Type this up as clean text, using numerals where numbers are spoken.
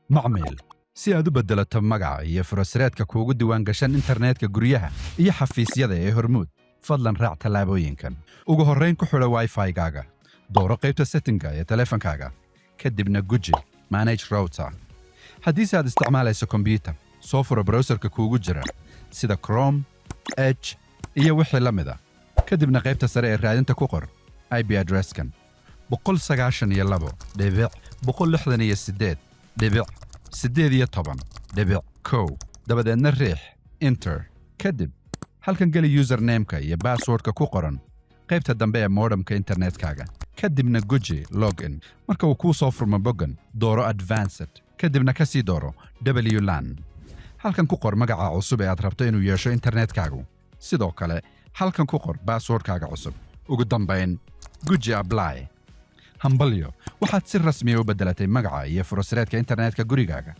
Macmiil, si aad u beddelato magaca iyo furasireedka kuugu diiwaangashan internetka guryaha iyo xafiisyada ee Hormuud, fadlan raac tallaabooyinkan. Ugu horrayn, ku xidho WiFi-gaaga. Dooro qaybta setting-ga ee taleefankaaga, kadibna guji Manage Router. Haddiise aad isticmaalayso kombiyuutar, soo furo browser-ka kuugu jira sida Chrome, Edge iyo wixii la mid a. Kadibna qaybta sare ee raadinta ku qor IP address-kan: 192.168.18.1. Dabadeedna riix Enter. Kadib halkan geli username-ka iyo password-ka ku qoran qaybta dambe ee modem-ka internetkaaga, kadibna guji Login. Marka uu kuu soo furmo boggan, dooro Advanced, kadibna ka sii dooro WLAN. Halkan ku qor magaca cusub ee aad rabto inuu yeesho internetkaagu. Sidoo kale halkan ku qor password-kaaga cusub. Ugu dambayn, guji Apply. Hambalyo, waxaad si rasmiya u beddelatay magaca iyo furasireedka internetka gurigaaga.